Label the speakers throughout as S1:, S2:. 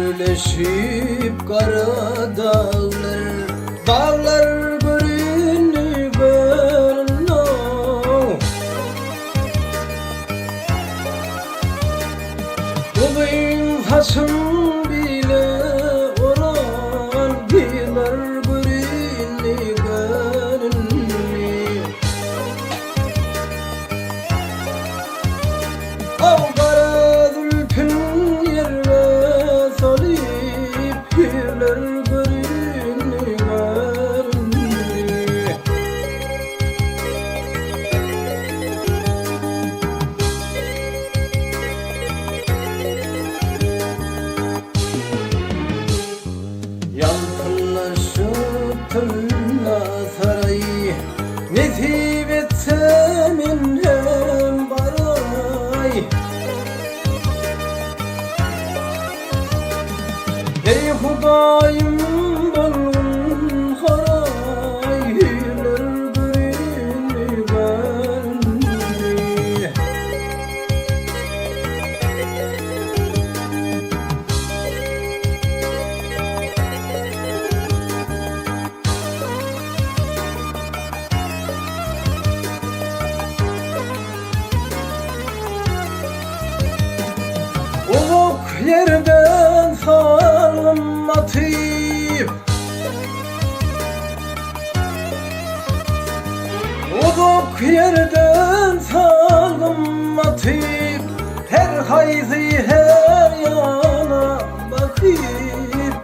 S1: Ümürleşip gara daglar, Daglar göründi göründi. Uzyn saçyn bile oran, Gyzlar göründi göründi. Aw gara zülpün ýerge salyp, Hüýrler göründi, göründi. Ýalpyldaşyp tylla saraý, Nesip etse men hem baraý. Eý Hudaýym bolgun haraý, Hüýrler göründi, göründi. Uzak ýerden salgym atyp, Uzak ýerden salgym atyp, Her haýsy her ýana bakyp.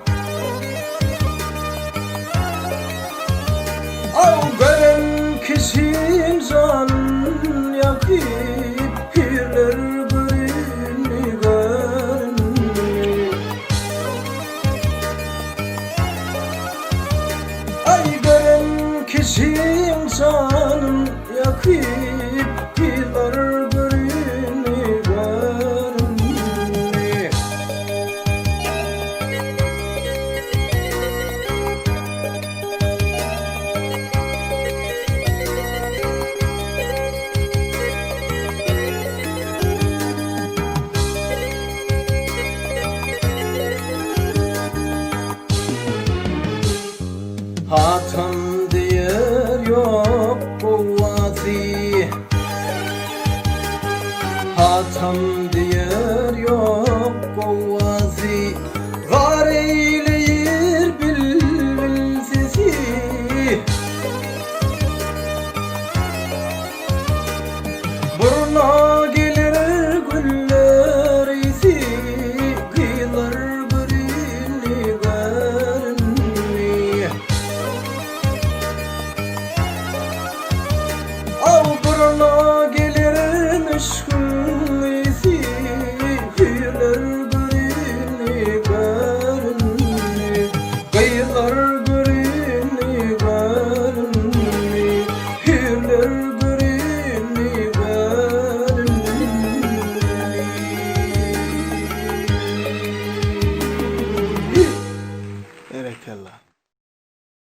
S1: Aw gören kişiň janyn ýakyp, Pirler göründi, göründi. Aý gören kişiň janyn ýakyp, Gyzlar göründi, göründi. Hatam diýer ýok gowasy. Hatam diýer ýok gowasy. Zar eýleýir bilbil sesi. Burna gelir güller ysy, Gyzlar göründi, göründi. Aw burna gelir müşküň ysy, Hüýrler göründi, göründi. Gyzlar göründi, göründi. Hüýrler göründi, göründi.
S2: Berekella.